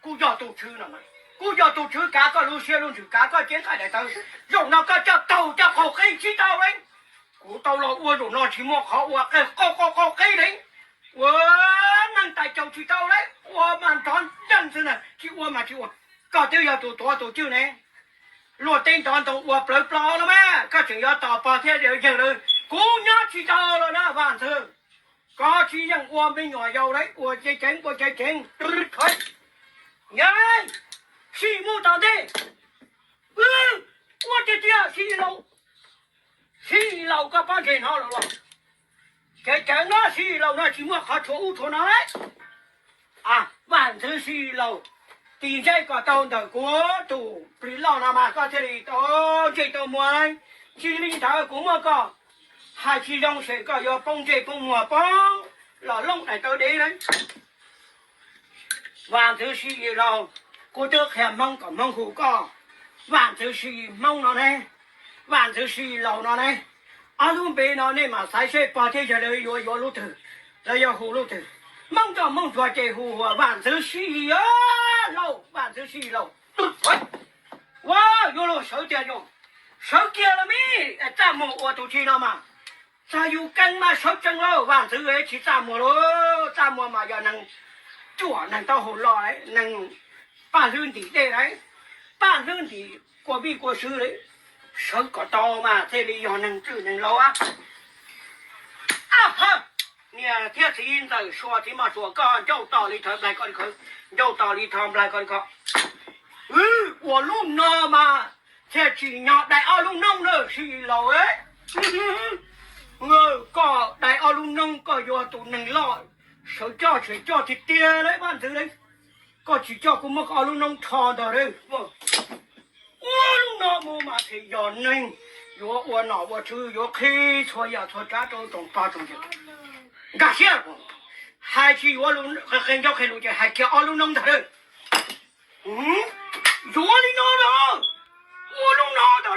Kuv yog tus tswv no, kuv yog tus tswv kav koj lub siab lub ntsws, kav koj cev nqaij daim tawv. Zaum no koj coj taug coj qaug qeb tsis tau li. Kuv tau los ua zaum no tsis muaj qhov ua, qaug qaug qeb li. Ua neeg tais caus tsis tau li, ua mas nrov ncees xwb na, tsis ua mas tsis ua. Koj twb yog tus tuav tus cwj ne. Luag teb ntov ntoo ua plawv plaws los mas koj tseem yuav tos pog thiab yawg lawv. Kuv nyob tsis tau los na Vaj Ntxwg. Koj tsis yeem ua me nyuam yaus li, ua ceev ceev ua ceev ceev. Yog, Sij mus tom ntej. Ua tiag tiag Sij Laus, Sij Laus koj pob ntseg hnov lawm los? Ceev ceev no Sij Laus no tsis muaj qhov tshuav ub tshuav no li. Vaj Ntxwv Sij Laus, tis ntsej kom tau ntawm kuv tus plig loj no mas koj thiaj li tau ntsej tau muag li. Tsis li ntawd kuv muab koj hais tsis zoo ces koj yuav poob ntsej poob muag poob los looj daim tawv dev li. Vaj Ntxwv Sij Laus, kuv twb qhia Hmoob kom Hmoob hu koj Vaj Ntxwv Sij Hmoob no ne, Vaj Ntxwv Sij Laus no ne. Ob lub npe no nej mam xaiv seb pog thiab yawg lawv yuav yuav lub twg, lawv yuav hu lub twg. Hmoob nrog Hmoob ntsuag ces hu ua Vaj Ntxwv Sij Laus, Vaj Ntxwv Sij Laus. Ua yuav luag sawv tiag zoo, sawv kiag los mas txaj muag ua tus tsi no mas. Txog yus kees mas sawv tsees lauj, Vaj Ntxwv tsis txaj muag lauj, txaj muag mas yog neeg ruam neeg taub hau loj, neeg paj hlwb ntim dej lauj, paj hlwb ntim kua vij kua sw li. Sawv kom tau mas thiaj li yog neeg txwj neeg laus. Ab hawj, niam thiab txiv ntxawm Suav txiv mos Suav koj ncauj to li thov nplaig koj li khov, ncauj to li thov nplaig koj li khov. Ua lub no mas thiaj tsim nyog dai ob lub noob na Sij Laus. Koj dai ob lub noob koj yuav tus neeg loj, sawv coj tseem coj tiag tiag li Vaj Ntxwv li. Koj tsis coj kuv muab koj ob lub noob rho ntag li. Ua lub no mus mas thiaj yog neeg yuav ua nom ua tswv, yuav qhib txhua yam txhua tsav rau tsoom pog tsoom yawg. Nkag siab, hais tsis yuav qhia ncauj qhia lus ces hais kiag ob lub noob ntag li. Yuav li no